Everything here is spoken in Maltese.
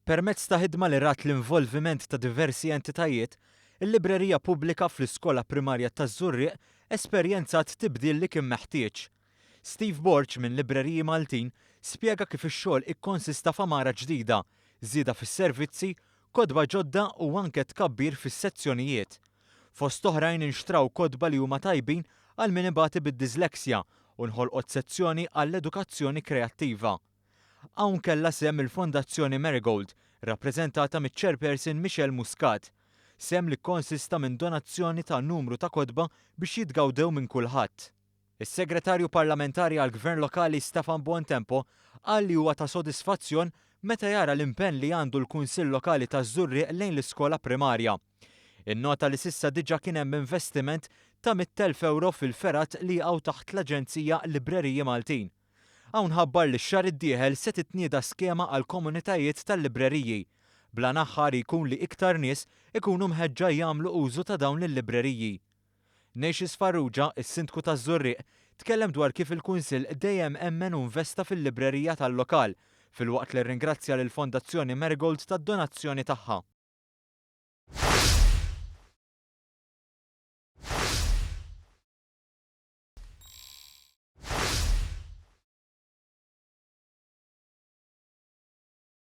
Permezz ta' ħidma li rat l-involviment ta' diversi entitajiet, il-librerija pubblika fl-iskola primarja taż-Żurrieq esperjenzat tibdil li kien meħtieġ. Steve Borg minn Libreriji Maltin spjega kif ix-xogħol ikkonsista f'għamara ġdida, żieda fis-servizzi, kotba ġodda u anke tkabbir fis-sezzjonijiet. Fost oħrajn inxtraw kotba li huma tajbin għal min ibati bid-disleksja u nħolqot sezzjoni għall-edukazzjoni kreattiva. Hawn kellha sehem il-Fondazzjoni Marigold, rappreżentata miċ-Chairperson Michelle Muscat. Sehem li kkonsista minn donazzjoni ta' numru ta' kotba biex jitgawdew minn kulħadd. Is-Segretarju Parlamentari għall-Gvern Lokali Stefan Buontempo qal li huwa ta' sodisfazzjon meta jara l-impenn li għandu l-Kunsill Lokali taż-Żurrieq lejn l-iskola primarja. Innota li s'issa diġà kien hemm investiment ta' €100,000 fil-fergħat li jaqgħu taħt l-Aġenzija Libreriji Maltin. Hawn ħabbar li x-xahar id-dieħel se titnieda skema għall-komunitajiet tal-libreriji, bl-għan aħħari jkun li iktar nies ikunu mħeġġa jagħmlu użu ta' dawn il-libreriji. Natius Farrugia, is-Sindku taż-Żurrieq, tkellem dwar kif il-Kunsill dejjem emmen u nvesta fil-librerija tal-lokal, filwaqt li rringrazzja lill-Fondazzjoni Marigold tad-donazzjoni tagħha.